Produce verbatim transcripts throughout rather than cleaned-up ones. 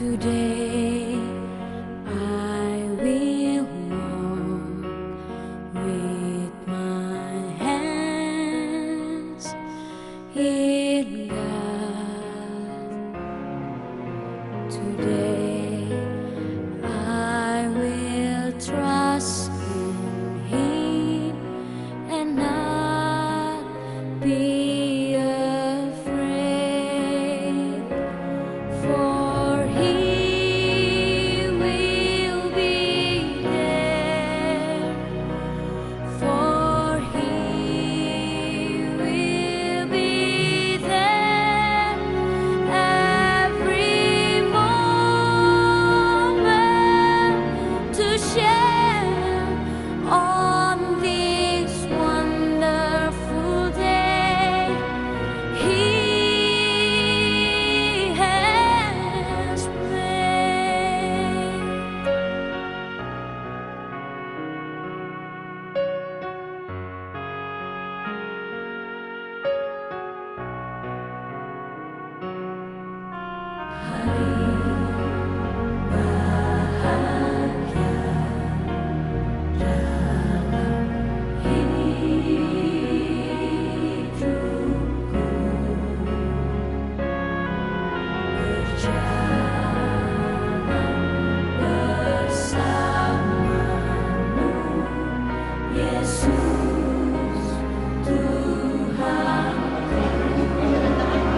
Today I will walk with my hands in God. Today I will trust in Him and not be afraid, for He will be there, for He will be there every moment to share on this wonderful day He has made.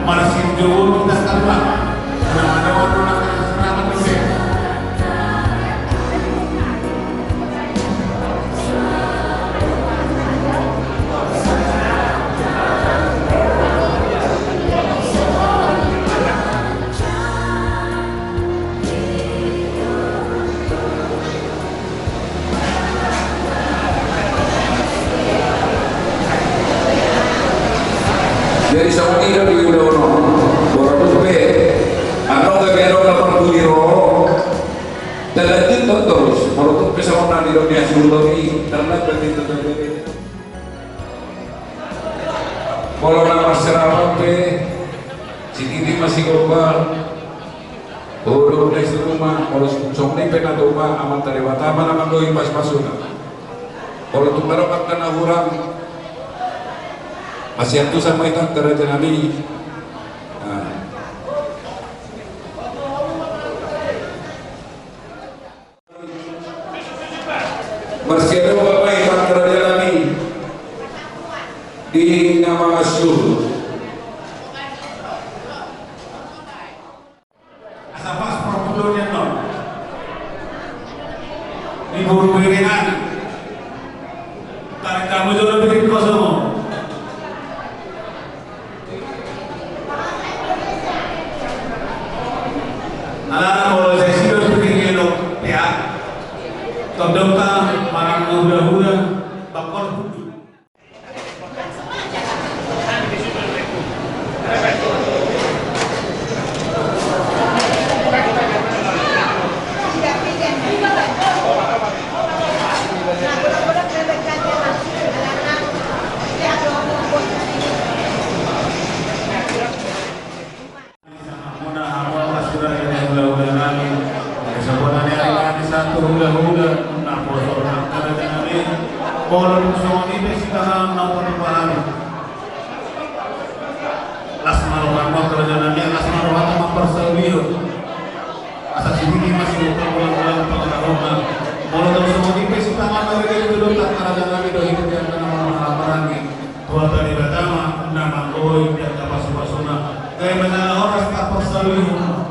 Marsijobo kita saluhutna. Jadi songon i do di ulaon on. Molo tung pe annon gabe adong na parpudi ro, talanjuthon torus. Molo tung pe songon na nidok ni hasuhuton i, tarlambat i, tarlambat i. Molo na marserahan pe, sititi ma sigombal. Olo, mulai di rumah, molo songon i pe na tupa, Amanta Debata ma na manggohi pasupasuna. Molo tung adong angka na hurang, masiantusan ma hita angka raja nami. Nah. Marsiadopan ma hita angka raja nami di na mangasuhut. Asa pas parpudi ni annon. Di boru berengan. Tarik tamu jolo bikin kosong. Alana molo sai sidok bikin elok pea. Tondongta manang na hulahula bakal hutu. Muna hamu angka sura i hulahula nami. Sabona ni ari nami sahat tu hulahula. Naposo angka raja nami. Molo tung songon i pe sitangan na patupahan. Las ma rohamu angka raja nami, las ma rohanta mamparsaulihon. Asa sititi ma sigombal, ulang-ulang pangarahutna. Molo tung songon i pe sitangan na rede di jolonta angka raja nami, dohot di angka na marhahamaranggi. Tuhanta Debata ma na manggohi di angka pasupasuna. Gabe ma na horas taparsaulihon.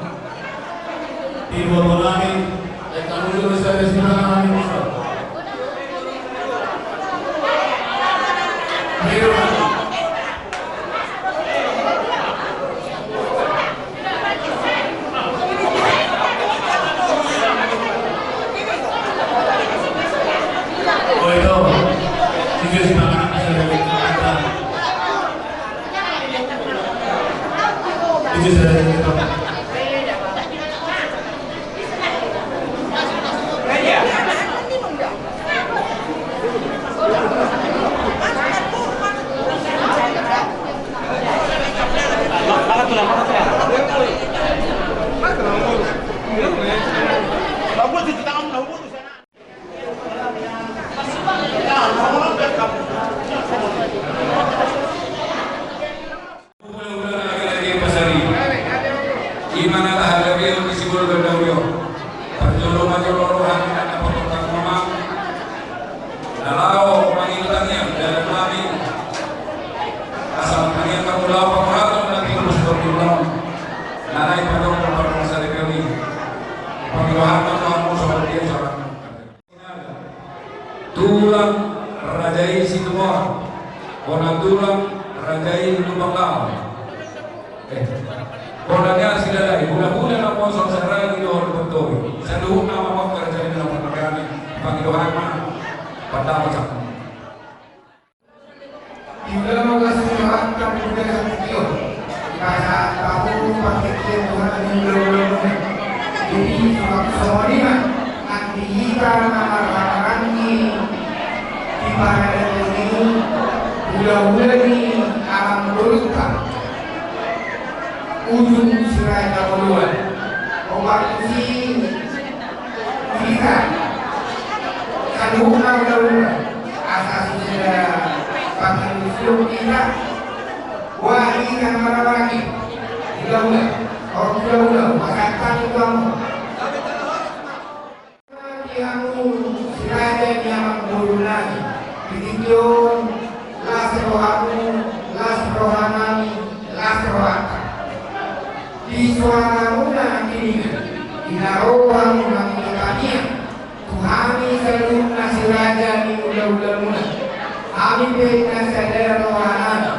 Di boru nami, eh, kamu juga bisa di sini, nami bisa. Ayo. Parjolo ma jolo roha ni na dapotan hamu, na laho mangido tangiang dalan nami. Asa tangiang hamu laho pamorathon na pinarus tu ulaon na naeng padomu pardongan saripeon i. Pangidoan ma tu hamu songon dia sarangan. Tulang raja i Situmorang, bona tulang raja i Lumban Gaol. Eh, bona ni Arsi Dalai, hulahula na poso sarahi dohot bontobi. Saluhutna ma raja i na poso sarahi, pangidoan ma, pandapot sa. Di ulaon las ni rohanta di bagasan tingki on, dipasahat hamu partingkian tu hami ulaon-ulaon. Jadi, songon i ma, nang di hita na marhahamaranggi di paradaton i, hulahula ni amangborunta Ujung Siraja Oloan. Obar tusi hita, saluhutna hulahula, asa sisada pangilusion hita, wah hita marhahamaranggi, hulahula, on hulahula, pasahat hami tu hamu. Di hamu siraja ni amangboru nami, di tingki on, las rohamu, las roha nami, las rohanta. Di soara muna nangkiningan, di na ro hamu mangido tangiang tu hami saluhutna siraja ni hulahula muna, hami pe na sada roha nami,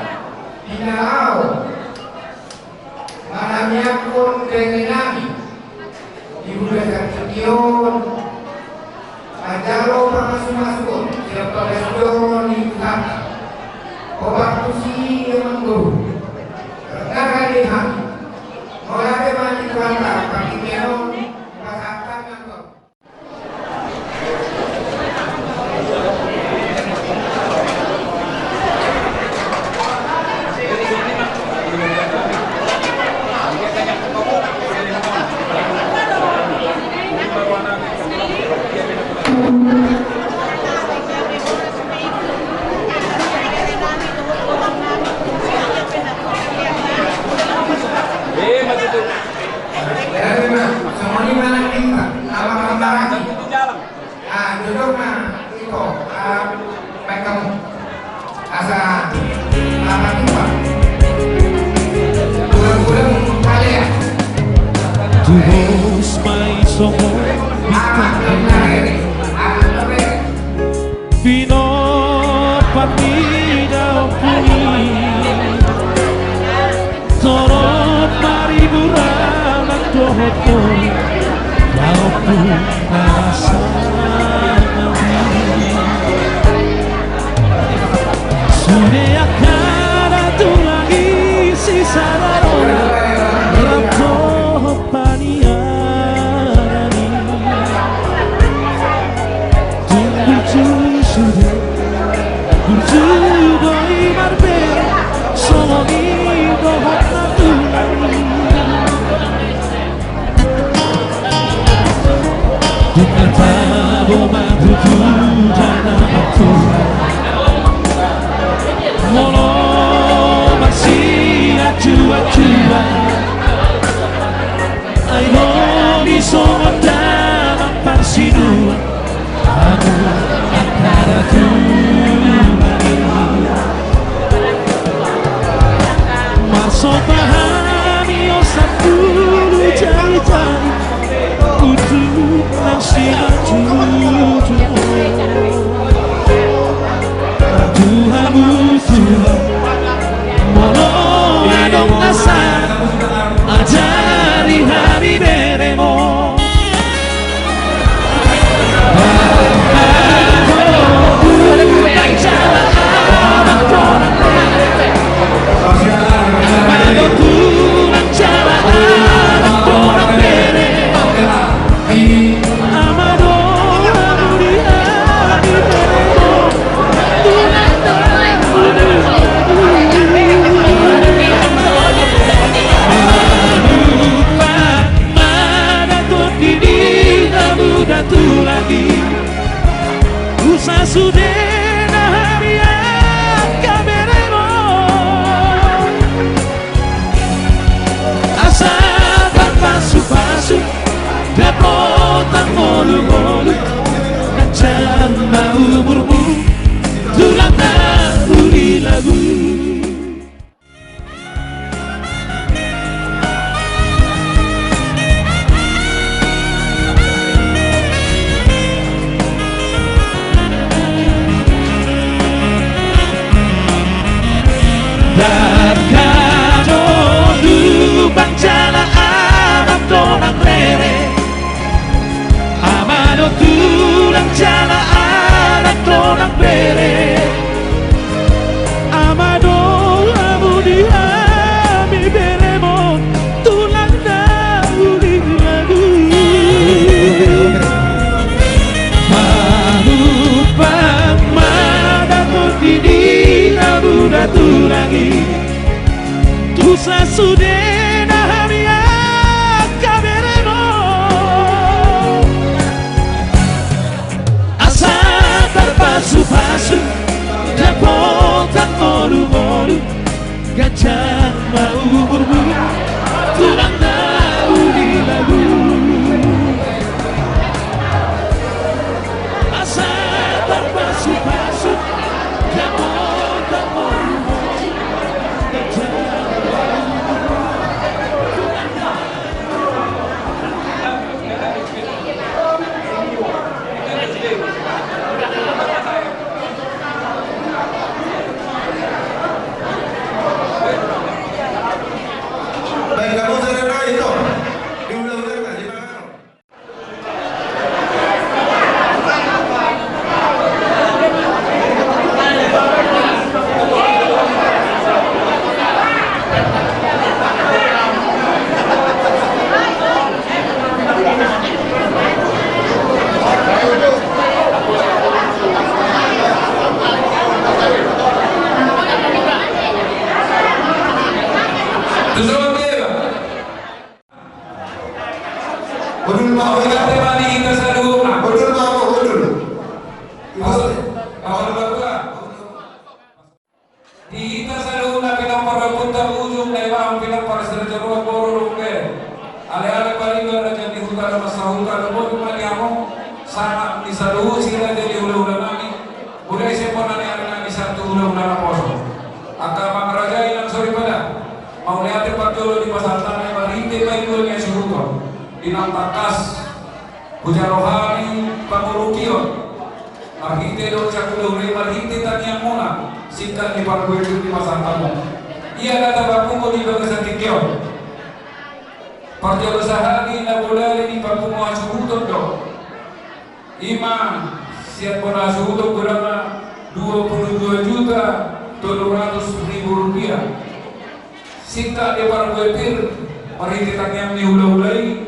di na laho manangiangkon bere nami di bagasan tingki on, manjalo pamasumasuon sian bagas joro ni Tuhanta. Obar tusi amangboru, rade hami, mauliate ma di Tuhanta, partingkian on pasahat hami ma tu hamu. Songon i ma nang di hita, amang ambarang. Ah, duduk ma, iko, ah, baik kamu. Asa, apa kita? Kurang-kurang kali ya. Tudos mai songon. Ah, benar. Ah, benar. Pinompar ni daompung i, torop maribur anak dohot boru, daompung na sangap i. Sude angka na tulang i sisada ro, rap dohot paniaran i. Tung burju sude, burju do i marbere, songon i dohot na tulang i. Tung na tabo ma tutu dana martua, molo marsianjuanjuan. Ai dohot i songon damang parsinuan, hamu angka na tulang i. Marsomba hami on sampulu jarijari, untuk na simanjujung. Hundul ma. Mauliate ma di hita saluhutna. Hundul ma, hundul. Ibu. Di hita saluhutna pinompar ni ompunta Ujung, Naibahan, pinompar si Raja Ruang, boru dohot bere, aleale pariban, raja ni huta dohot sahuta, dohot ma di hamu sangap ni saluhut si raja ni hulahula nami, mula i sian bona ni ari nai sahat tu hulahula naposo. Angka amang raja, inang soripada, mauliate parjolo dipasahat hami marhite paidua ni hasuhuton, di na tangkas hujalo hami pangurupion, marhite dohot sahulahula i, marhite tangiangmuna, singkat ni parbue pir dipasahat hamu. Ia na tapapungu di bagasan tingki on. Parjolo sahali na bodari dipapungu hasuhuton do. I ma sian bona hasuhuton godangna dua puluh dua juta tolu ratus ribu rupiah. Singkat ni parbue pir, marhite tangiang ni hulahula i,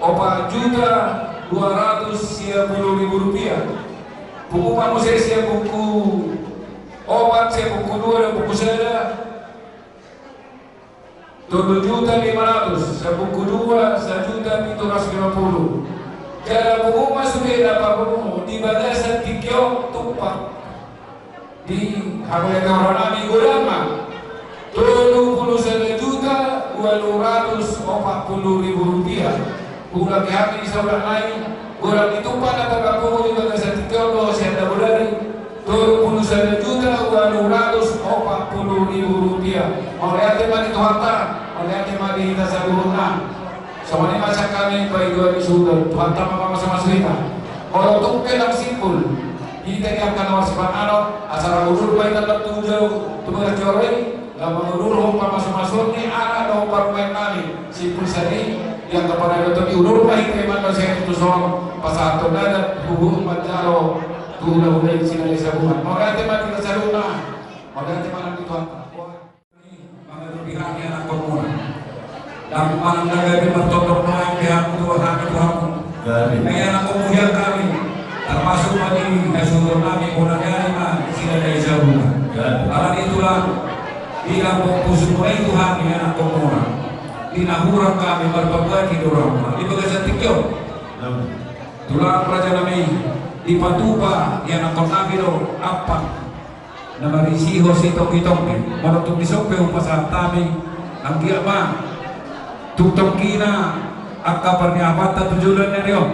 opat juta dua ratus sia puluh ribu rupiah. Pungu ma muse sian buku opat, sian buku dua dohot buku sada, tolu juta lima ratus, sian buku dua, sajuta pitu ratus lima puluh. Jala pungu ma sude na papungu di bagasan tingki on tumpak. Di hamu na hinaholongan nami, godangna tolu puluh sada juta ualu ratus opat puluh ribu rupiah. Godang di hami di saulak nai, godang di tumpak na tapapungu di bagasan tingki on do sian na bodari, tolu puluh sada juta ualu ratus opat puluh ribu rupiah. Mauliate ma di Tuhanta, mauliate ma di hita saluhutna. Songon i ma sian hami paidua ni suhut, Tuhanta ma pamasu-masu hita. Molo tung pe ndang simpul hita di angka na marsipanganon, asa ra udur ma hita tu jolo, tu bagas joro i, laho mangudurhon pamasu-masuon ni anak dohot parumaen nami, simpul sian i, di angka paradaton i udur ma hita i mandok sian tuson, pasahathon adat, huhut manjalo tu hulahula i si Dai Sabungan. Mauliate ma di hita saluhutna, mauliate ma nang di Tuhanta. Mangadopi hami anakkonmuna. Ndang manang na gabe martondong nuaeng be hami tu hamu. Gabe. Ai anakkonmu hian hami. Termasuk ma di hasuhuton nami bona ni ari ma si Dai Sabungan. Gabe. Alani i tulang, di lambok pusuk muna i tu hami anakkonmuna. Di na hurang hami marpabuati do rohamuna di bagasan tingki on. Gabe. Tulang raja nami, dipatupa di anakkon nami do ampan na marisihon sitonggi-tonggi. Molo tung dison pe hupasahat hami, anggiat ma tung tonggina angka parniapanta tu joloan ni ari on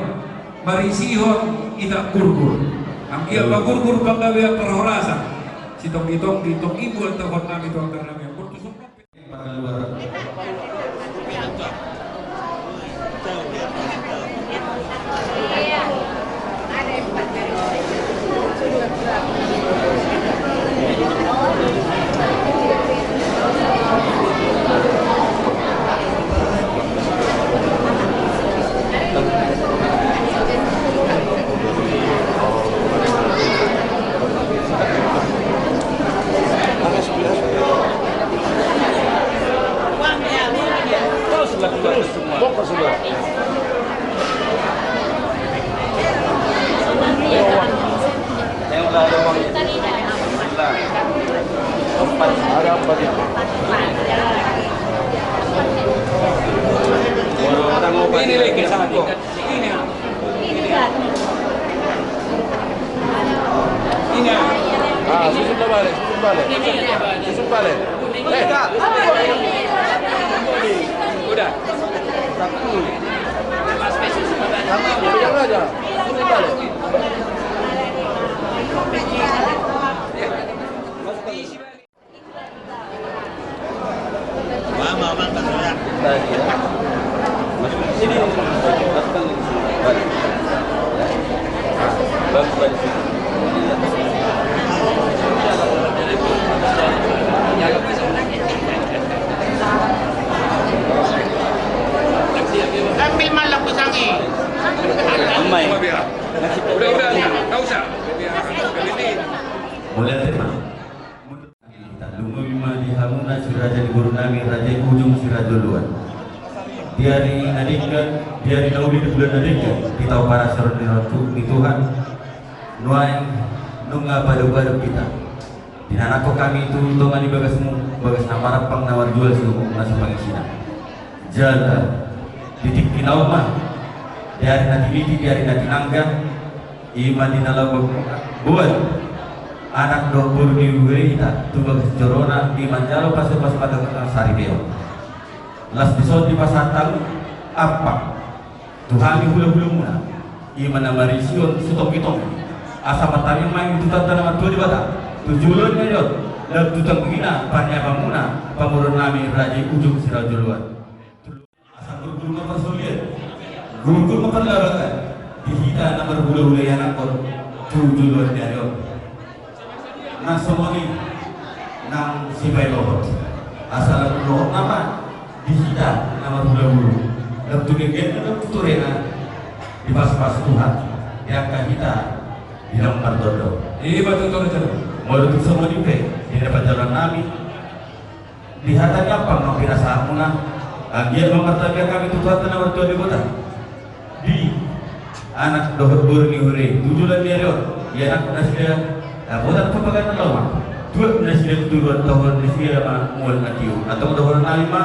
marisihon itak gurgur. Anggiat ma gurgur panggabean parhorasan, sitonggi-tonggi tonggi buat tahon nami tu angka nami on. Boru tu sungkun pe. Terus, terus. Bongkar sudah. Yang udah ada uang. Ada empat itu. Ini lagi sama tiga. Ah, susun balik, susun balik. Susun balik. Eh. Udah. Pegang aja. Susun balik. Ambil malam pisang i. Udah, udah, nggak usah. Mauliate ma. Lumobi ma di hamuna si raja ni boru nami, Raja Ujung Sirajoluan. Di ari na denggan, di ari na uli di bulan na denggan, di taon parasahon ni roha ni Tuhan, nuaeng nunga padopadop hita. Dinanangkon hami tu tonga ni bagasmu, bagas na marampang na marjual siumuk na so pangisina. Jala di tingki na on ma Di ari na tiniti, di ari na tinanggang, i ma di na laho mambuat anak dohot boru ni huria i tu bagas jorona, i manjalo pasupasu pandohan saripeon. Laos dison dipasahat hamu ampang tu hami hulahulamuna, i ma na marisihon sitongkitongki, asa martamiang ma hami tu Tuhanta na martua Debata tu joloan ni ari on, laos tu tonggina paniapanmuna pamoruon nami raja i Ujung Siraja Joloan. Asa gurgur ma parsaulian, gurgur ma parlabakan di hita na marhulahula i anakkon tu joloan ni ari on. Nang songon i nang sipaingot, asa lam dohot nama di hita na marhulahula, lam tu gengenna lam tu torena, dipasupasu Tuhan, diangka hita di lam mardondo. Iba tutu raja. Molo tung songon i pe di na panjaloan nami, di hata ni ampang nang pinasahatmuna, anggiat ma martamiang hami tu Tuhanta na martua Debata. Di anak dohot boru ni huria i tu joloan ni ari on, ia anak nasida, dapotan pambagan na laho ma, tuat nasida tu toruan, tohor nasida ma mual na tio. Antong dohonon nami ma,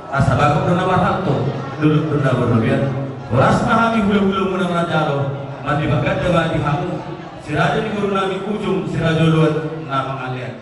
asa bagot do na marhalto, dolok do na marrobean. Horas ma hami hulahulamuna manjalo, marlipatganda ma di hamu, si raja ni boru nami Ujung Siraja Joloan na mangalean.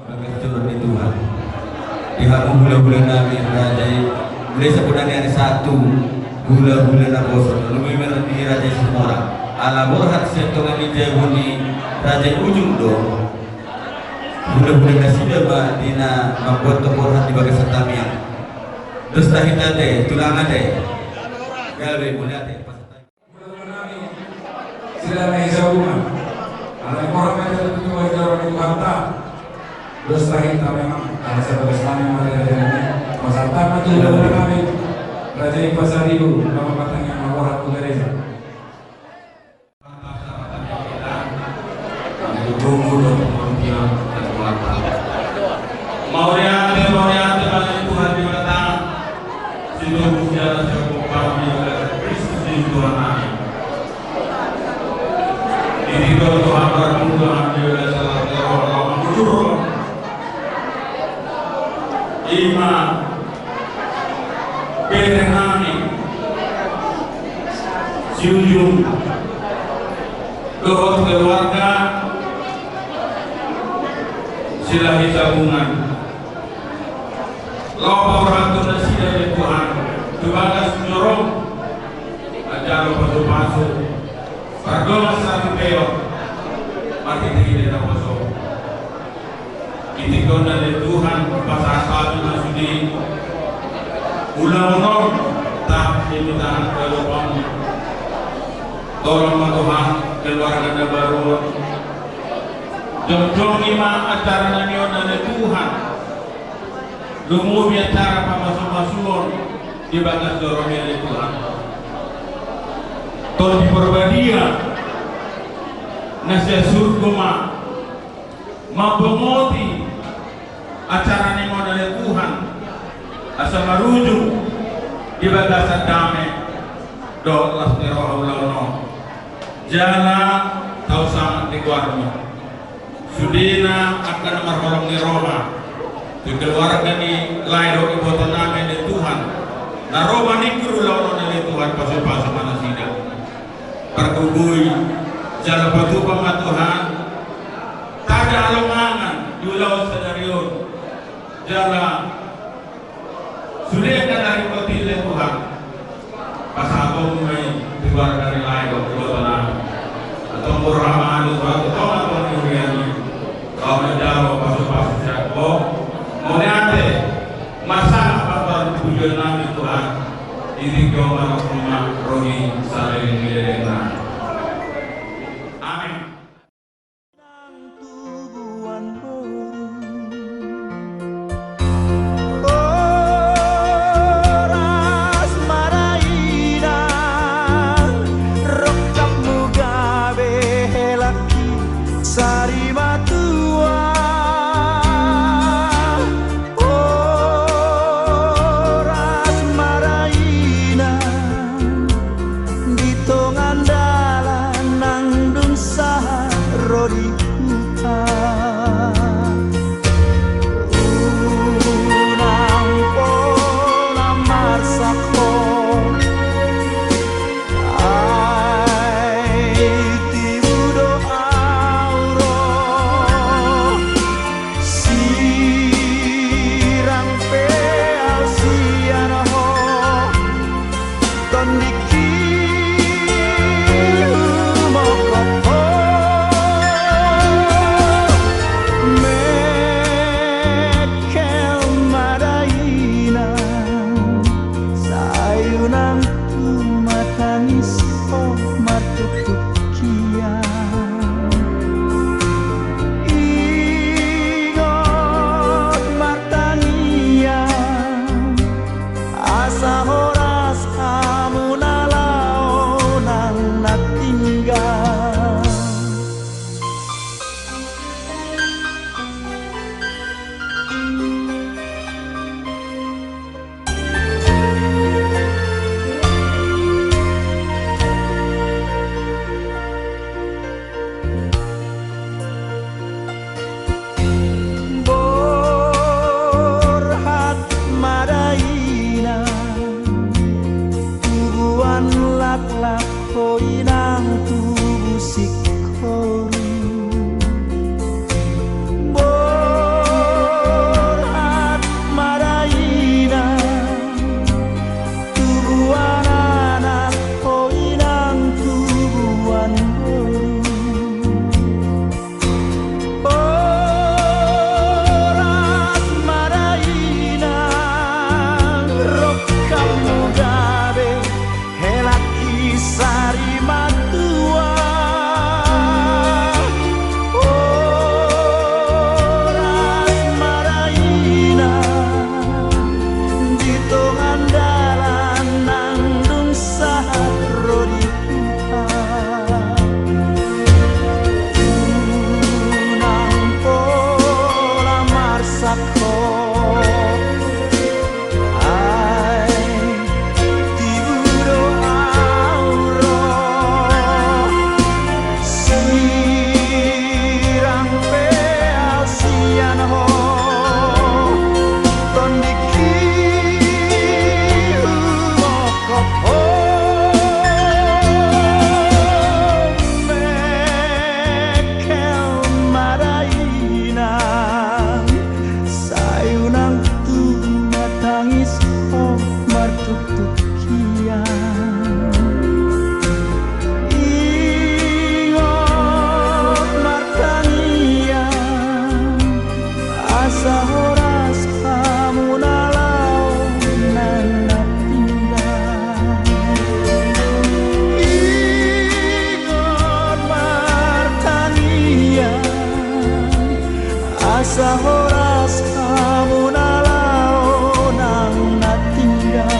Bagas joro ni Tuhan. Di hamu hulahula nami raja i, mulai sapoda ni ari Sabtu, hulahula naposo, na lumobi ma di raja i Simorang. Ala borhat sian tonga ni jabu ni raja i ujung do. Hulahula nasida ma di na mamboan borhat di bagasan tamiang. Dos ta hita ate, tulang ate. Gabe mauliate. Hulahula nami, sila na i jabu ma. Alai borhat ma hita tu joro ni Tuhanta. Dos ta hita memang, ala sian bagas nami ma di raja nami. Pasahat ma tu hulahula nami, raja i Pasaribu, na mambahen ma borhat tu gareja. Mauliate, mauliate ma di Tuhan Debata. Situtu siala siapa pahami oleh Kristus di Tuhan nami. Ini kalau Tuhan bermutu ambil oleh salah teror lawan mujur. Ima bere nami si Ujung dohot keluarga Silahisabungan. Laho paborhathon nasida di Tuhan tu bagas joro, manjalo pasupasu, pardongan saripeon, marhitehite naposo. Di tingkina ni Tuhan, pasahat hami ma sude ulaon on, tahe di tangan keluargamu. Tolong ma Tuhan keluarga na baru on. Jongjongi ma acara nami on ale Tuhan. Lumobi acara pamasumasuon di bagas joromi ale Tuhan. Tondi Porbadia na sian surgo ma mambongoti acara nami on ale Tuhan, asa marujung di bagasan dame dohot las ni roha ulaon on. Jala tau sangap di goarmu. Sudena angka na marholong ni roha tu keluarga ni lae dohot iboto nami ale Tuhan, na ro maninggur ulaon on ale Tuhan, pasupasu ma nasida. Pargogoi jala patupa ma Tuhan tanda halongangan di ulaon sadari on. Jala sude angka na ringkot i ale Tuhan, pasahatonmu ma i tu keluarga ni lae dohot iboto nami. Antong borhat ma ale Tuhan tu tonga-tonga ni huria i. Laho manjalo pasupasu sian Ho. Mauliate. Marsangap ma tu pujion nami Tuhan. Di tingki on ma roha ni saleleng ni lelengna. Amin. Nang tubuan boru. Horas ma da inang, rongkapmu gabe helakki sari matua. Horas ma da inang, di tonga Ho inang tubu singkoru. Borhat ma da inang tubuan anak, ho inang tubuan boru. Horas ma da inang, roham gabe, hela i sari matua. Horas ma da inang, di tongan dalan nang dung sahat ro di Tuhan. Unang pola marsak ho, ai tibu do au ro. Sirang pe au sian ho, tondingki humokkop ho. Mekkel ma da inang, sai unang tumatangis ho martuktuk hian. Ingot martangiang, asa horas hamu na laho nang na tinggal. Ingot martangiang, asa horas hamu na laho nang na tinggal.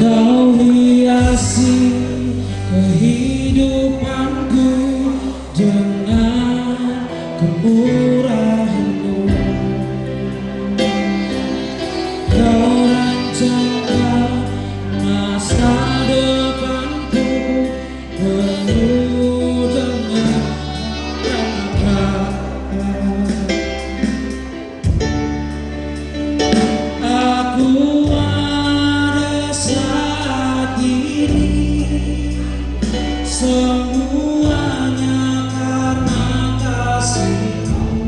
Kau hiasi kehidupanku dengan kemurahan-Mu. Kau rancangkan masa depanku penuh dengan harapan. Aku ada saat ini, semuanya karena kasih-Mu.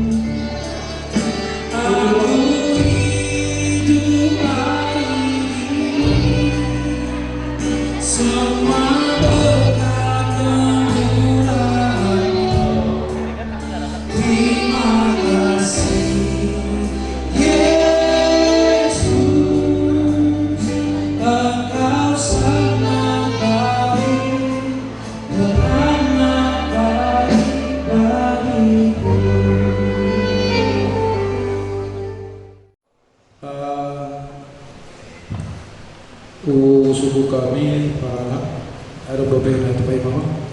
Husuhut hami paranak, adong dope na tupa i mama,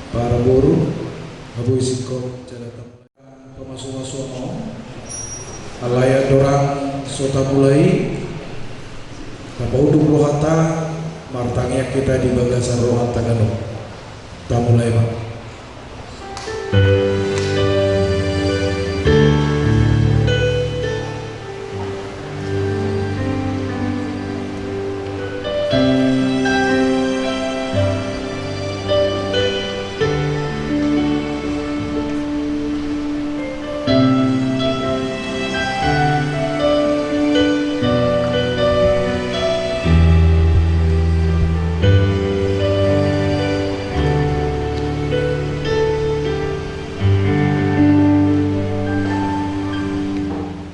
paraboru, na boi singkop jala tamu. Pamasumasu ma on. Alai andorang so tamulai, tapaunduk rohanta, martangiang hita di bagasan rohanta ganup. Tamulai ma.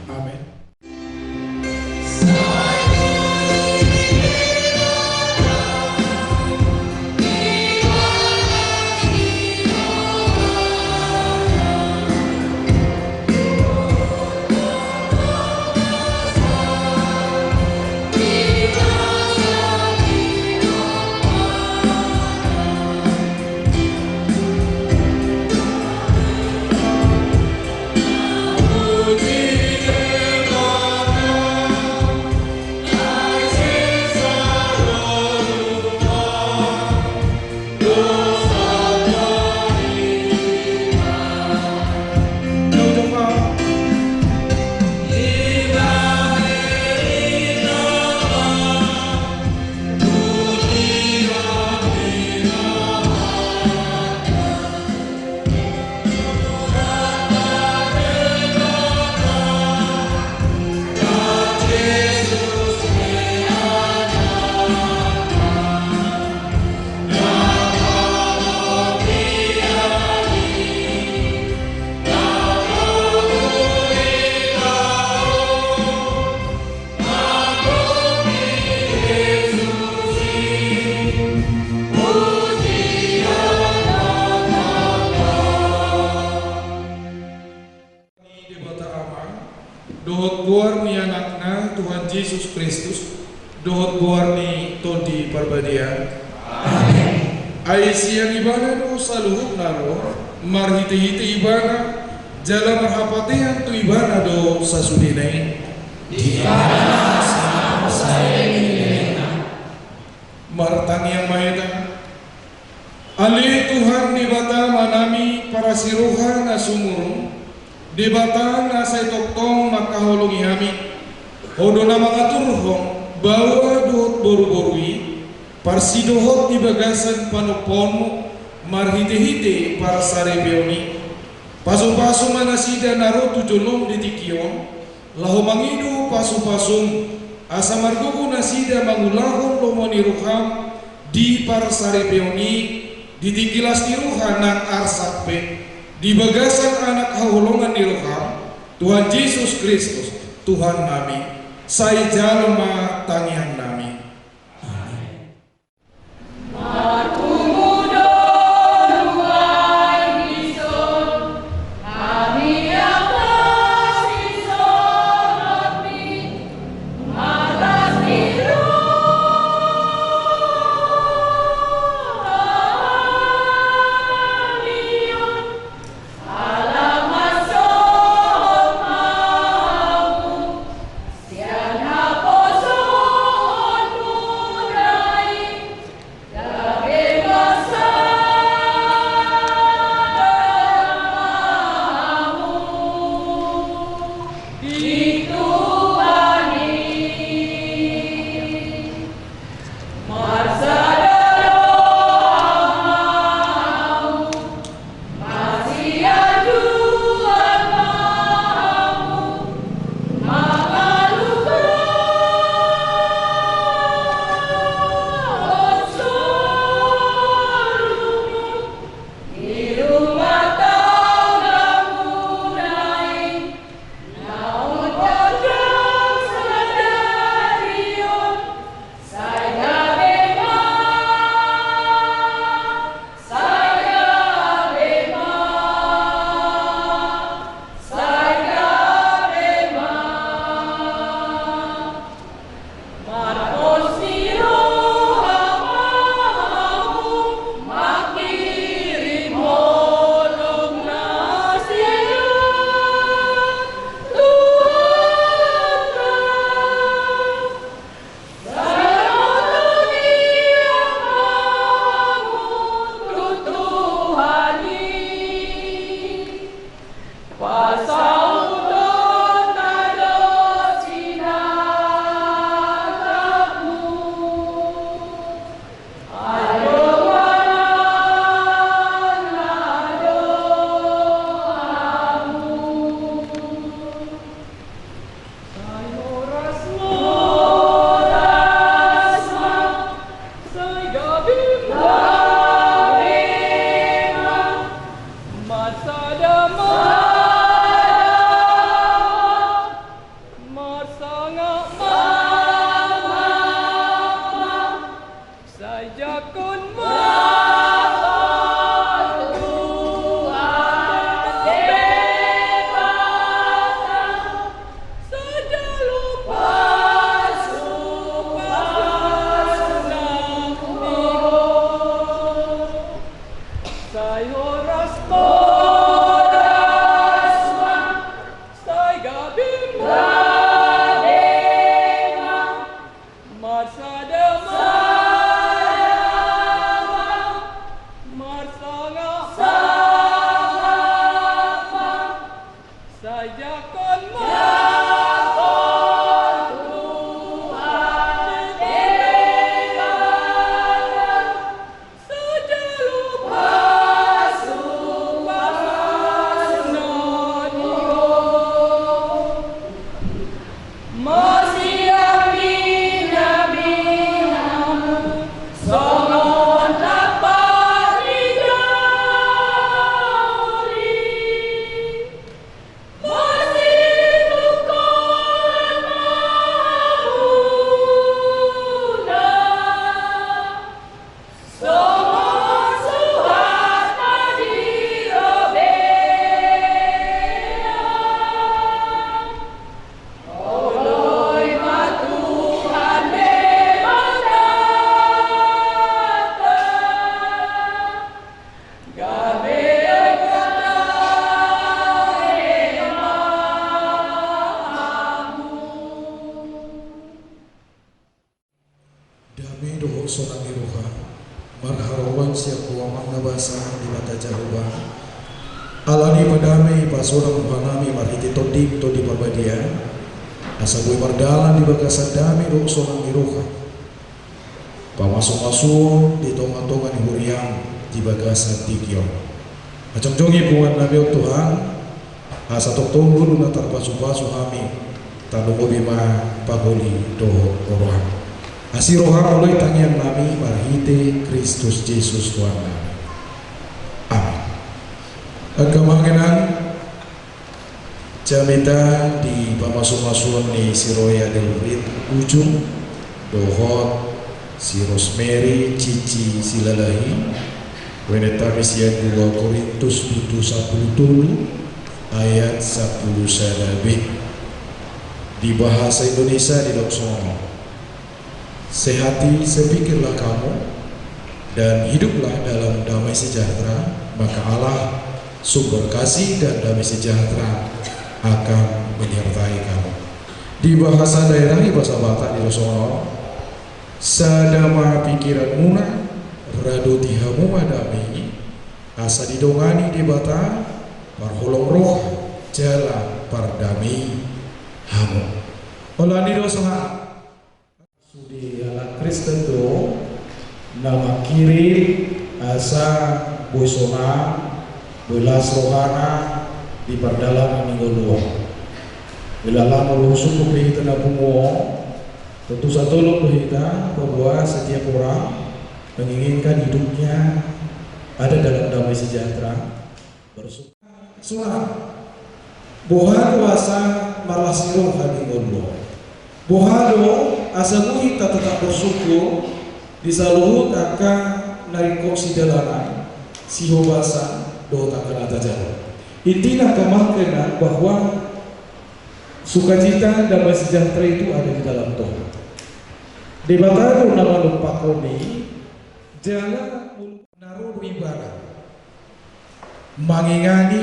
Amen. Debata Ama, dohot goar ni Anakna Tuhan Jesus Kristus, dohot goar ni Tondi Parbadia. Amen. Ai sian Ibana do saluhutna ro, marhitehite Ibana, jala marhapatean tu Ibana do sasudena i. Di Ibana ma saluhut saleleng ni lelengna. Martangiang ma hita. Ale Tuhan Debata Amanami parasi roha na sumurung, Debata na sai tongtong mangkaholongi hami. Ho do na mangaturhon baoa dohot boruboru i, parsidohot di bagasan panompaonmu, marhitehite parsaripeon i. Pasupasu ma nasida na ro tu jolom di tingki on, laho mangido pasupasum, asa margogo nasida mangulahon lomo ni roham di parsaripeon i, di tingki las ni roha nang arsak pe, di bagasan Anak haholongan ni roham, Tuhan Jesus Kristus, Tuhannami. Sai jalo ma tangiangnami. Amen. Marsada ma, marsangap ma, sajakon ma, Tuhan, Dame dohot sonang ni roha, marharoan sian Ho Amang na basa, Debata Jahowa. Alani i ma dame i pasonang rohanami marhite Tondim, Tondi Parbadia, asa boi mardalan di bagasan dame dohot sonang ni roha, pamasumasuon di tongatonga ni huriam di bagasan tingki on. Jongjongjongi punguannami on Tuhan, asa tongtong ngolu na tarpasupasu hami, tarlumobi ma paholi dohot oroan. Asi roham molo i tangiangnami marhite Kristus Jesus Tuhannami. Amin. Angka amang inang, jamita di pamasumasuon ni si Roy Adelrit Ujung dohot si Rosemary Cici Silalahi, bahenonnami sian dua Korintus bindu sampulu tolu ayat sampulu sada B. Di bahasa Indonesia didok songon on: Sehati sepikirlah kamu, dan hiduplah dalam damai sejahtera, maka Allah, sumber kasih dan damai sejahtera, akan menyertai kamu. Di bahasa daerah, di bahasa Batak didok songon on: Sada ma pikiranmuna, radoti hamu ma dame i, asa didongani Debata, parholong roha jala pardame i hamu. Holan i do songon i. Sude halak Kristen do na mangkirim asa boi sonang, boi las rohana di pardalanan ni ngolu on. Jala molo husungkun pe hita na pungu on, tontu satolop do hita bahwa setiap orang menginginkan hidupnya ada dalam damai sejahtera, bersyukur. Sonang. Boha do asa marlas ni roha di ngolu on? Boha do asa boi hita tetap bersyukur di saluhut angka na ringkot sidalanan, sihobasan dohot angka na tajalo? Intina, angka amang inang, bahwa sukacita, damai sejahtera itu ada di dalam Tuhan. Debata do na mandompakhon i, jala na ro do Ibana mangingani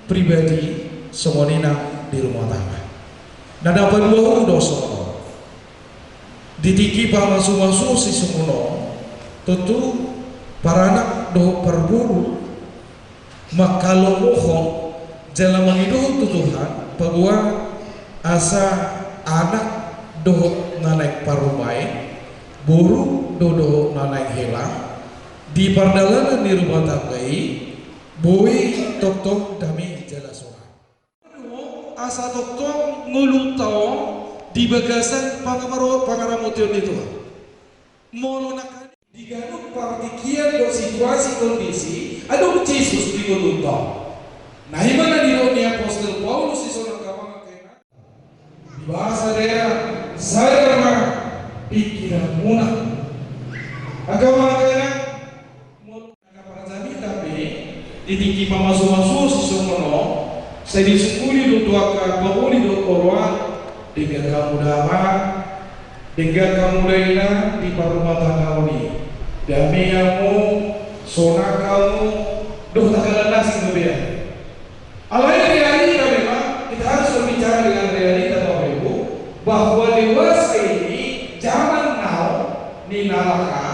pribadi songon i nang di rumah tangga. Na paduahon do songon on. Di tingki pamasumasuon sisongon on, tontu paranak dohot parboru mangkalomohon jala mangidohon tu Tuhan, paboa asa anak dohot na naeng parumaen, boru do dohot na naeng hela, di pardalanan ni rumah tangga i, boi tongtong dame jala sonang. Asa tongtong ngolunta on di bagasan pangamaro-, pangaramotion ni Tuhan. Molo na di ganup partingkian dohot situasi kondisi, adong Jesus di ngolunta on. Na i ma na didok ni apostel Paulus di son, angka amang inang. Di bahasa daerah, sadar ma pikiranmuna. Angka amang inang, molo angka parjamita pe di tingki pamasumasuon sisongon on, sai disungkuni do tu angka paholi dohot oroan, denggan hamu da amang, denggan hamu da inang di parrumatanggaon i. Dame hamu, sonang hamu, dohot angka na asing gabe. Alai realita memang, kita harus berbicara dengan realita, Bapak Ibu, bahwa dewasa ini zaman Ni nalangka,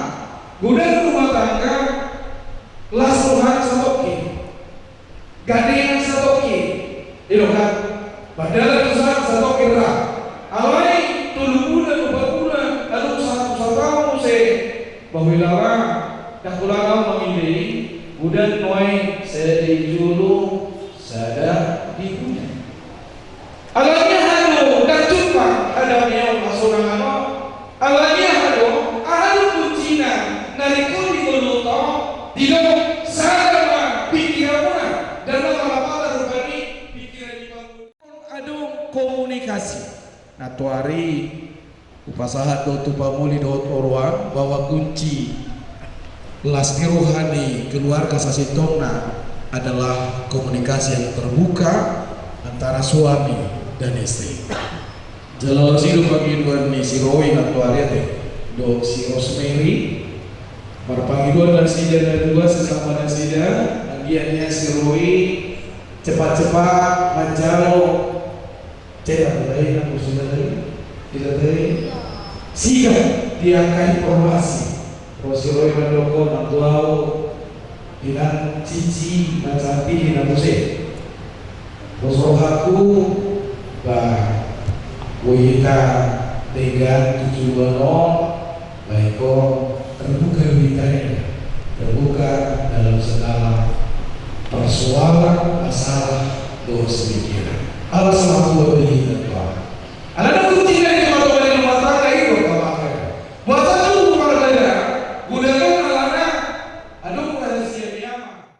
godang rumah tangga, las rohana satongkin, gandengan satongkin, i do kan? Padahal tu sa satongkin ra. Alai tolu bulan, opat bulan, adong satu sataon muse. Bahwa i laho, ndang holan ahu mangindei, godang nuaeng sada di jolo, sada di punyan. Alani aha do ndang jumpang hadameon hasonangan on? Alani aha do, aha do kuncina na ringkot di ngolunta on? Didok sada ma pingkiranmuna, ndang na mangapala rupani pingkiran ni pangoli. Adong komunikasi. Nantoari hupasahat do tu pangoli dohot oroan bahwa kunci las ni roha ni keluarga sasintongna adalah komunikasi yang terbuka antara suami dan istri. Jala laos i do pangidoan ni si Roy nantoari ate, dohot si Rosemary. Marpangidoan nasida na dua sesama nasida, anggiat nian si Roy cepat-cepat manjalo Cek, aku tadi nang musuh tadi, kita tadi. Siap diangkat informasi. Rosi Roy mandokon, nang tuau, inang cici, nang cantik, inang muse. Terus rohaku, bah, bohita, tegan, tujuan on, baik, terbuka berita ini, terbuka dalam segala persoalan, masalah, dohot semikiran. Alas matua bagi kita Tuhan. Alana kunci dari rumah tangga itu, Bapak. Buat satu rumah tangga, godang alana, adong rahasia ni ama.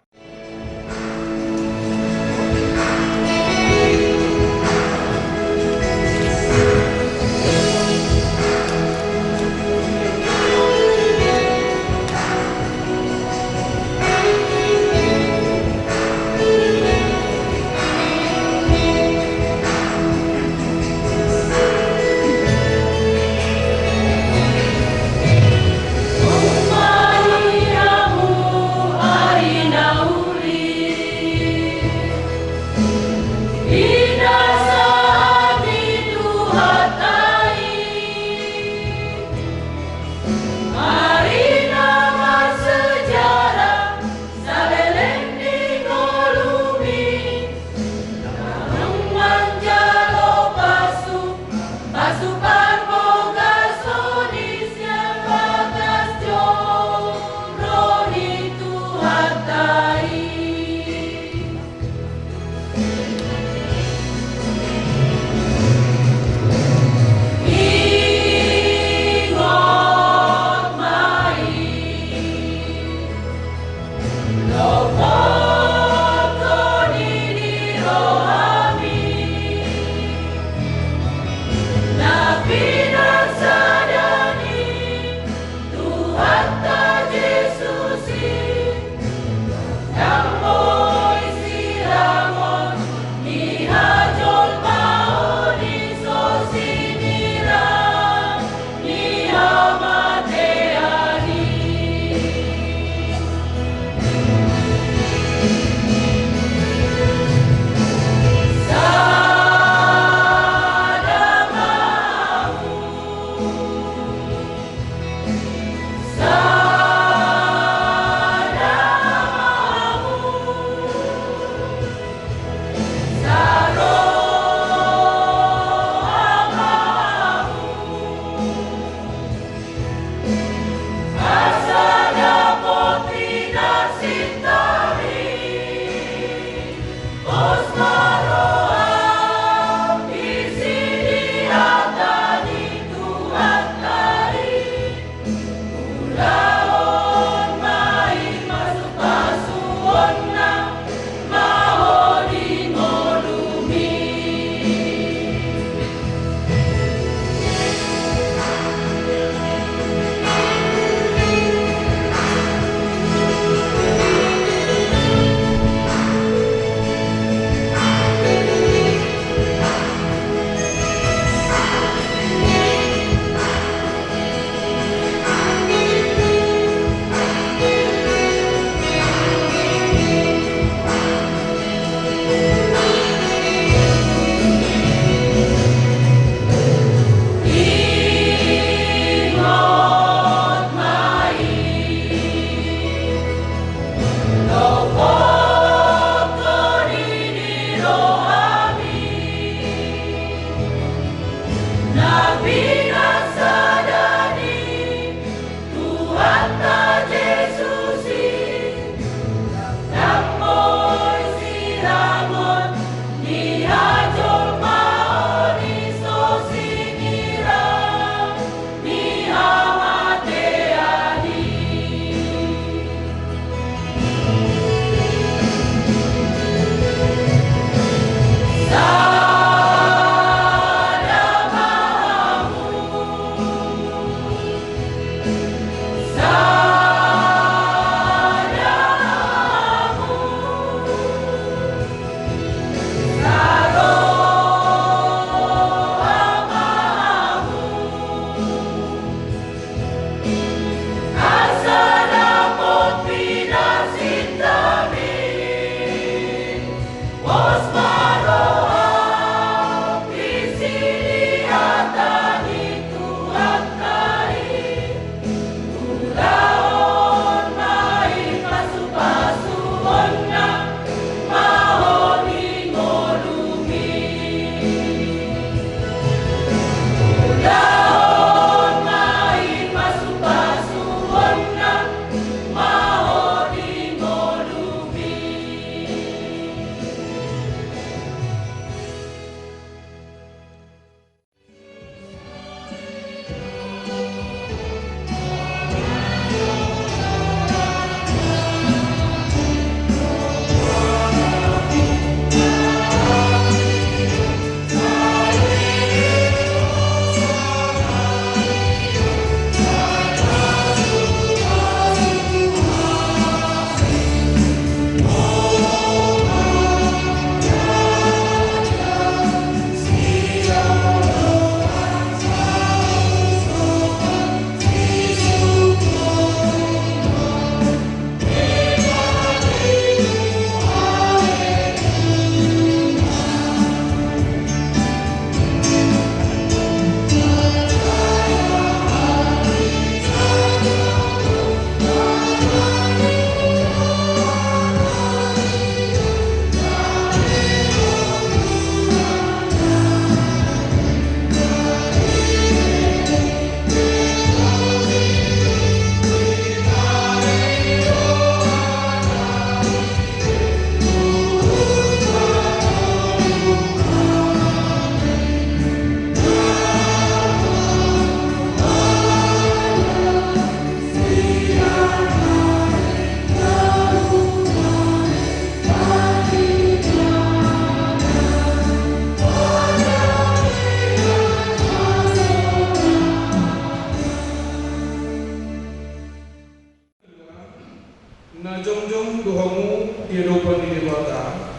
Na jongjong do hamu di adopan ni Debata,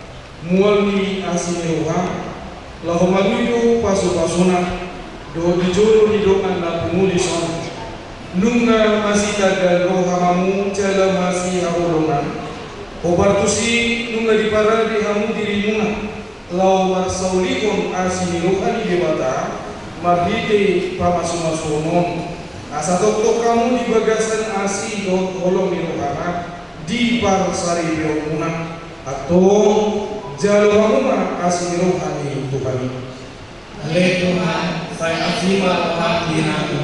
mual ni asi ni roha, laho mangido pasupasuna, dohot di jolo ni dongan na pungu dison. Nunga masitagan roha hamu jala masihaholongan. Hombar tusi nunga diparade hamu dirimuna, laho marsaulihon asi ni roha ni Debata, marhite pamasumasuon on. Asa tongtong hamu di bagasan asi dohot holong ni rohana, diparsaripeonmuna. Antong, jalo hamu ma asi ni roha ni Tuhan i. Ale Tuhan, sai asi ma roham di hami.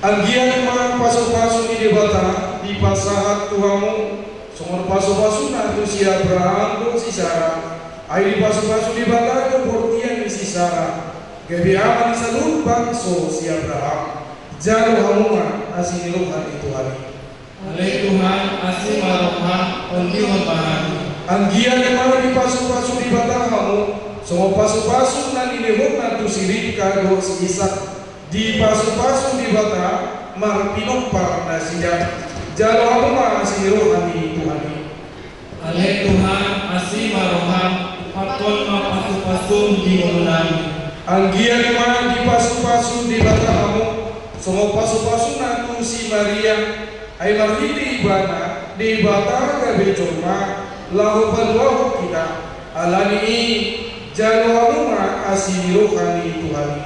Anggiat ma pasupasu ni Debata dipasahat tu hamu, songon pasupasuna tu si Abraham dohot si Sara. Ai dipasupasu Debata do bortian ni si Sara, gabe ama ni saluhut bangso si Abraham. Jalo hamu ma asi ni roha ni Tuhan i. Ale Tuhan, asi ma roham, tondihon ma hami. Anggiat ma dipasupasu Debata hamu, songon pasupasu na nilehonna tu si Ribka dohot si Isak. Dipasupasu Debata, marpinompar nasida. Jalo hamu ma asi ni roha ni Tuhan i. Ale Tuhan, asi ma roham, pathon ma pasupasum di ngolunami. Anggiat ma dipasupasu Debata hamu, songon pasupasuna tu si Maria. Ai marhite ibana Debata gabe jolma, laho paluahon hita. Ala ni i, jalo hamu ma asi ni roha ni Tuhan i.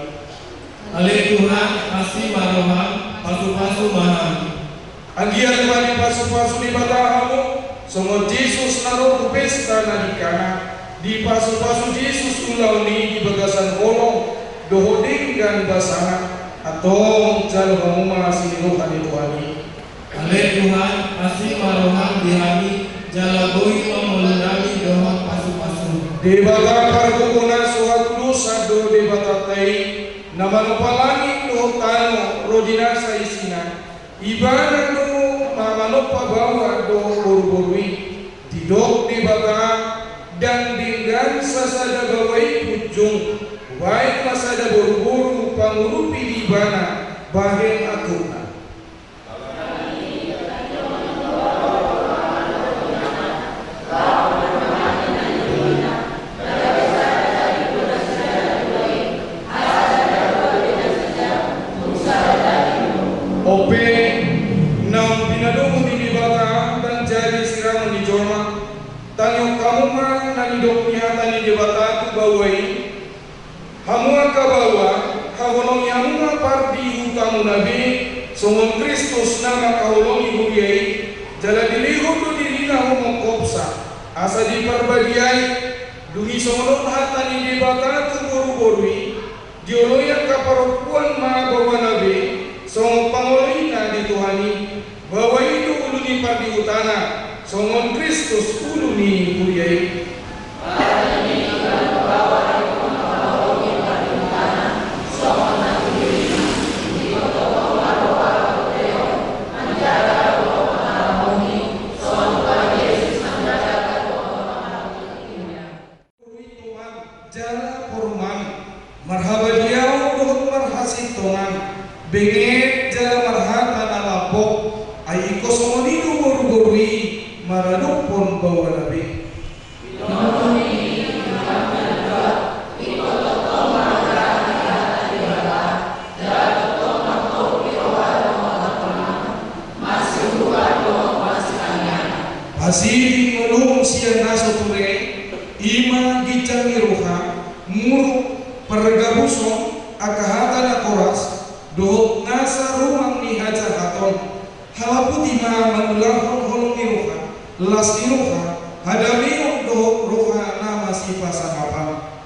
Ale Tuhan, asi ma roham, pasupasu ma hami. Anggiat ma dipasupasu Debata hamu, songon Jesus na ro tu pesta na di Kana. Dipasupasu Jesus ulaon i di bagasan holong dohot denggan basana. Antong, jalo hamu ma asi ni roha ni Tuhan i. Ale Tuhan, asi ma roham di hami, jala bohi ma ngolunami dohot pasupasum. Debata pargogona so hatudosan do Debatanta i, na manompa langit dohot tano ro di nasa isina. Ibana do na manompa baoa dohot boruboru i. Didok Debata, ndang denggan sasada baoa i punjung, baen ma sada boruboru pangurupi di ibana bahen angkupna. On pe, naung pinadomu ni Debata ndang jadi sirangon ni jolma. Tangihon hamu ma na nidok ni hata ni Debata tu baoa i. Hamu angka baoa, haholongi hamu ma pardihutamuna be, songon Kristus na mangkaholongi huria i, jala dilehon do dirina humongkopsa, asa diparbadiai. Dung i songon on hata ni Debata tu boruboru i, dioloi angka parompuan ma baoana be, songon pangoloina di Tuhan i. Baoa i do ulu ni pardihutana, songon Kristus ulu ni huria i. Rui tongan jala porungan, marhabadiaon dohot marhasintongan, benget jala marhata na lambok, ai ingkon songon i do boruboru i maradophon baoana be. Pasiding ngolum sian na so ture, i ma ginjang ni roha, muruk, pargabuson, angka hata na koras, dohot nasa rumang ni hajahaton. Halaputi ma mangulahon holong ni roha, las ni roha, hadameon dohot roha na masipasangapan.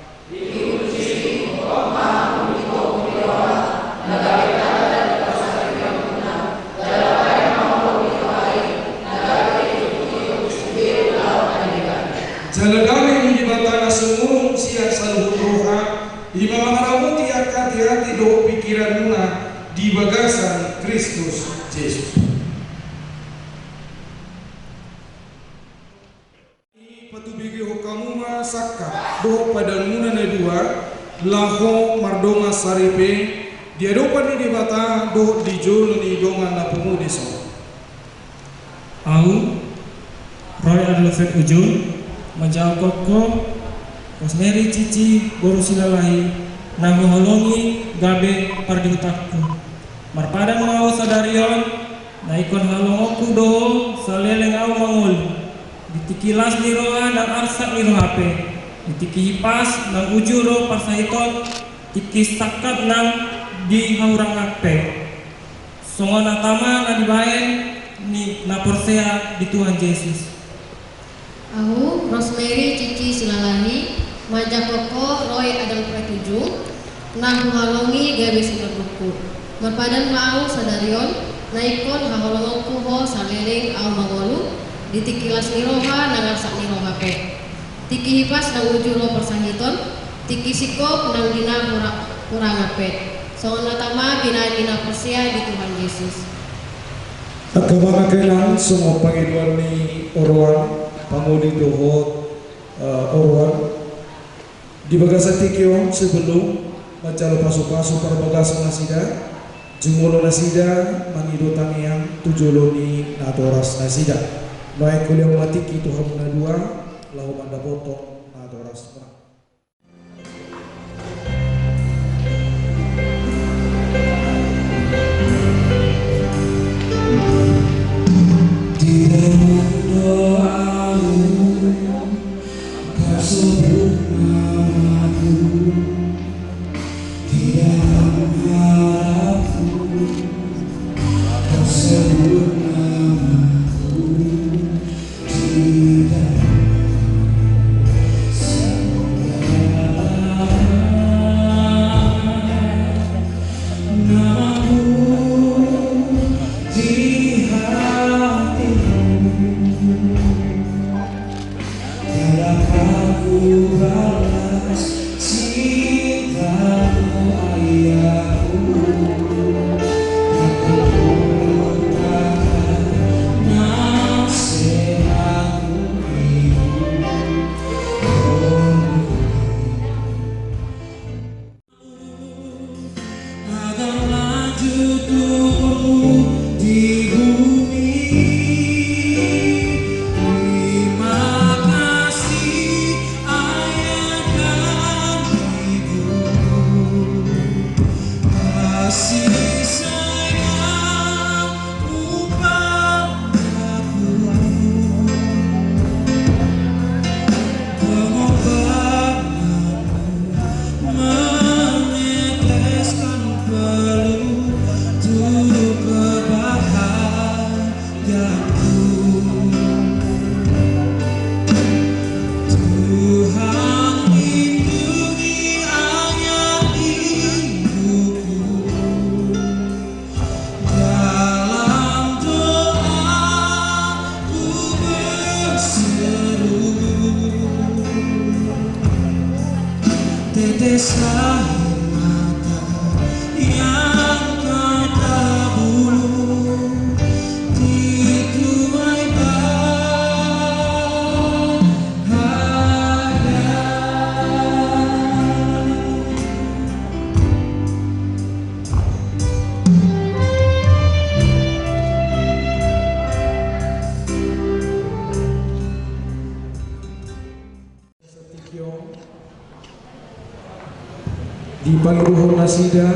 Jala dame ni Debata na sumurung sian saluhut roha, i ma mangaramoti angka ateate dohot pingkiranmuna di bagasan Kristus Jesus. Patubegehon hamu ma sangkap dohot padanmuna na dua, laho mardongan saripe di adopan ni Debata dohot di jolo ni dongan na pungu dison. Ahu, Arlofet Ujung, manjalo ho, Rosemary Cici boru Silalahi, na huholongi gabe pardihutanku. Marpadan ma ahu sadari on, na ingkon haholongonku do ho saleleng ahu mangolu. Di tingki las ni roha nang arsak ni roha pe, di tingki hipas nang uju do parsahiton, tingki sangkap nang di hahurangan pe. Songon na tama na dibahen ni na porsea di Tuhan Jesus. Ahu, Rosemary Cici Silalahi, manjalo ho, Roy Adalfred Ujung, na huholongi gabe sinondukku. Marpadan ma ahu sadari on, na ingkon haholongonku ho saleleng ahu mangolu, di tingki las ni roha nang arsak ni roha pe. Tingki hipas nang uju do parsahiton, tingki singkop nang di na hura-, hurangan pe. Songon na tama binahen ni na porsea di Tuhan Jesus. Angka amang, angka inang, songon pangidoan ni oroan, pangoli dohot, eh, oroan. Di bagasan tingki on, sebelum manjalo pasupasu parbagason nasida, jumolo nasida mangido tangiang tu jolo ni natoras nasida. Nuaeng hujalo ma tingki tu hamu na dua, laho mandapothon natorasmuna. Dipangidohon nasida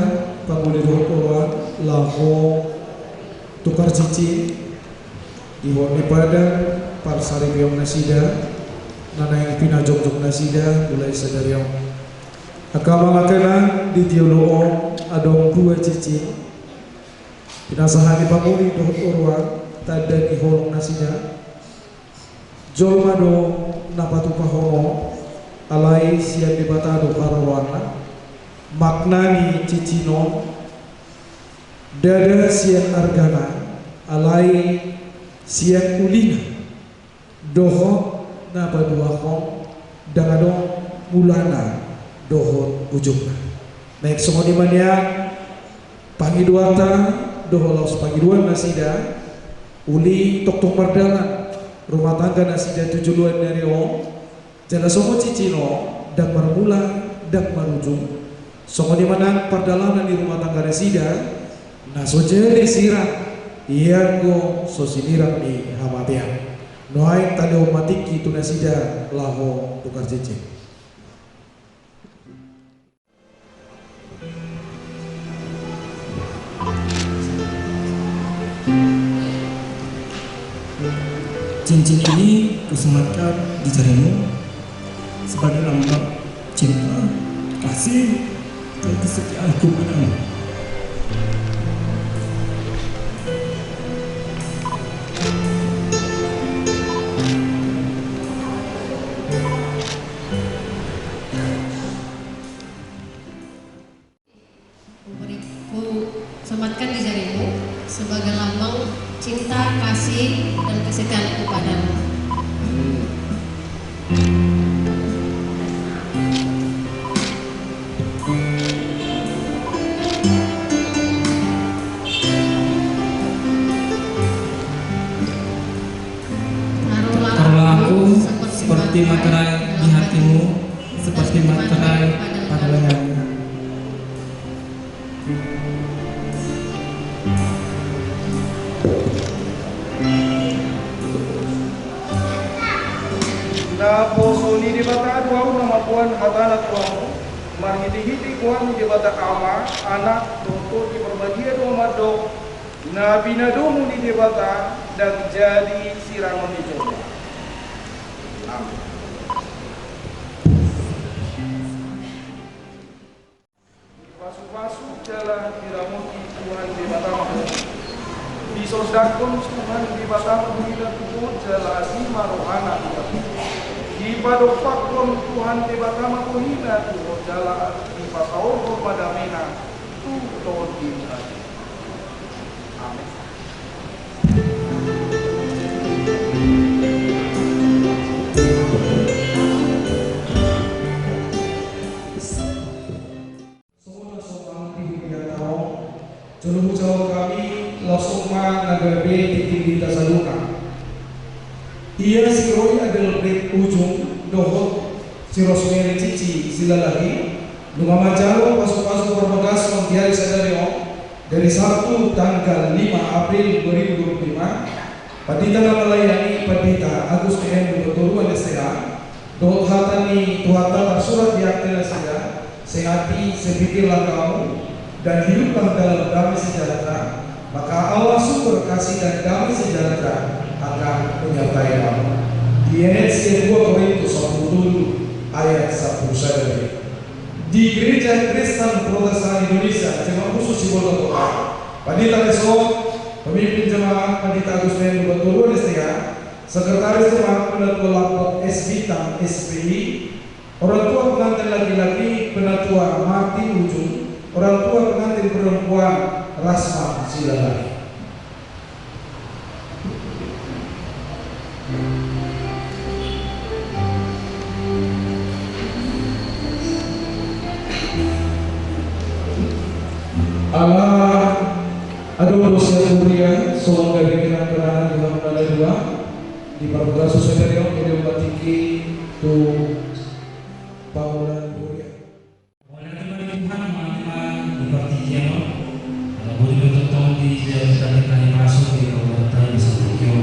pangoli dohot oroan laho tukar cincin. Di hot ni padan parsaripeon nasida na naeng pinajongjong nasida mulai sadari on. Angka amang, angka inang, di jolo on adong dua cincin. Pinasahat ni pangoli dohot oroan tanda ni holong nasida. Jolma do na patupahon on, alai sian Debata do haroroanna. Makna ni cincin on, ndada sian argana, alai sian ulina dohot na paduahon, ndang adong mulana dohot ujungna. Naeng songon i ma nian pangidoanta dohot laos pangidoan nasida, uli tongtong mardalan rumah tangga nasida tu joloan ni ari on. Jala songon cincin on, ndang marmula, ndang marujung. Songon i ma nang pardalanan ni rumah tangga nasida, na so jadi sirang, ianggo so sinirang ni hamatean. Nuaeng talehon ma tingki tu nasida laho tukar cincin. Cincin ini kusematkan di jarimu sebagai lambang cinta, kasih, dan kesetiaanku padamu. Kuberi, kusematkan di jarimu sebagai lambang cinta, kasih, dan kesetiaanku padamu. Taruhlah aku seperti materai di hatimu, seperti materai pada lehermu. Naposo ni Debata do ahu na mamboan hatana tu hamu, marhitehite goar ni Debata Ama, Anak, dohot Tondi Parbadia do ahu mandok, na pinadomu ni Debata ndang jadi sirangon ni jolma. Amin. Dipasupasu jala diramoti Tuhan Debatama ho. Disondangkon Tuhan Debatama bohina tu ho jala adong ma rohana tu ho. Dipadompakkon Tuhan Debatama bohina tu ho jala dipasaorhon ma damena tu tondimuna. Amin. Songon na sonang di huria ta on, jolo hujalo hami, laos ma na gabe tingki di hita saluhutna. Ia si Roy Adelbrecht Ujung dohot si Rosemary Cici Silalahi, nunga manjalo pasupasu parbagason di ari sadari on, dari Sabtu tanggal lima April dua ribu dua puluh lima, Pandita na melayani Pandita Agus P M Dua Toruan S T A, dohot hata ni Tuhanta tarsurat di akte nasida, sehati, sepikirlah kamu, dan hiduplah dalam damai sejahtera, maka Allah sumber kasih dan damai sejahtera akan menyertai kamu. Dienet sian dua Korintus sampulu tolu ayat sampulu sada. Di Gereja Kristen Protestan Indonesia, Jemaat Khusus Sibolga Kota, Pandita Resort, Pemimpin Jemaat Pandita Agus P M Dua Toruan S T A, Sekretaris Jemaat Penatua Lampok S Bintang S P I, orang tua pengantin laki-laki Penatua Martin Ujung, orang tua pengantin perempuan Rasma Silalahi. Ala adong do sian huria songon gabe kenang-kenangan di hamuna na dua, di parbagason sadari on, jadi umbahen tingki tu paula ni huria. Mauliate ma di Tuhan, mauliate ma di partingkian on. Ala boi do tongtong di jabu tadi kami masuk di pemerintahan di Santokio.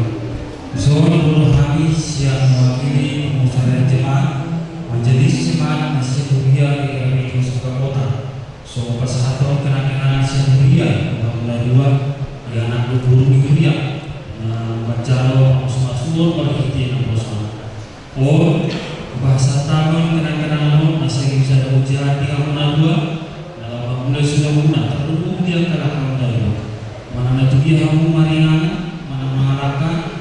Dison boru hami sian mewakili pengurus harian jemaat, majelis jemaat, na sian huria di R M I Dua Sukakota. Songon pasahaton kenang-kenangan sian huria, di hamuna na dua, di anak dohot boru ni huria, na manjalo pasupasu marhite naposona. On, bahasa taman kenang-kenangan on, asa bisa dapot jadi hamuna na dua, na laho mamulai suda muna, tarlumobi di angka na hamuna na dua. Manang na tu dia hamu maringanan, manang mangalangka,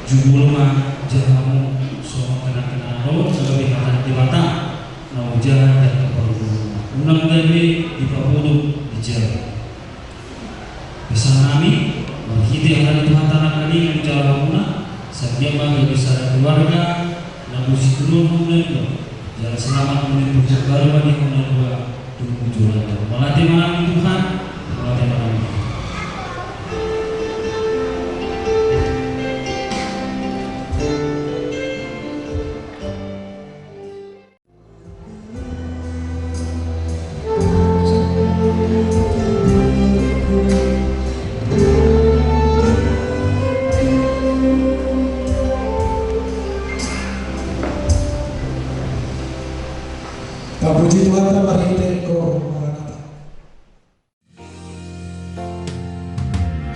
jumolo ma jahamu songon kenang-kenangan on, gabe hata ni Debata, na ojahan dan keperluan. Unang gabe dipabodo di jabu. Pesan nami, marhite hata ni Tuhanta nangkaning, jala hamuna, sadia ma gabe sada keluarga, na boi siturunon hamuna dua, jala selamat meniti baru ma di hamuna dua, tumpu jolo. Mauliate ma nang di Tuhan, mauliate ma nang di Tuhan.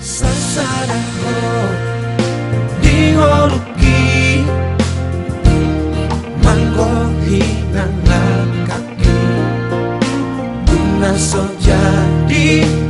Sarsara ho di ngolungki, manggohi nang langkangki, dung na so jadi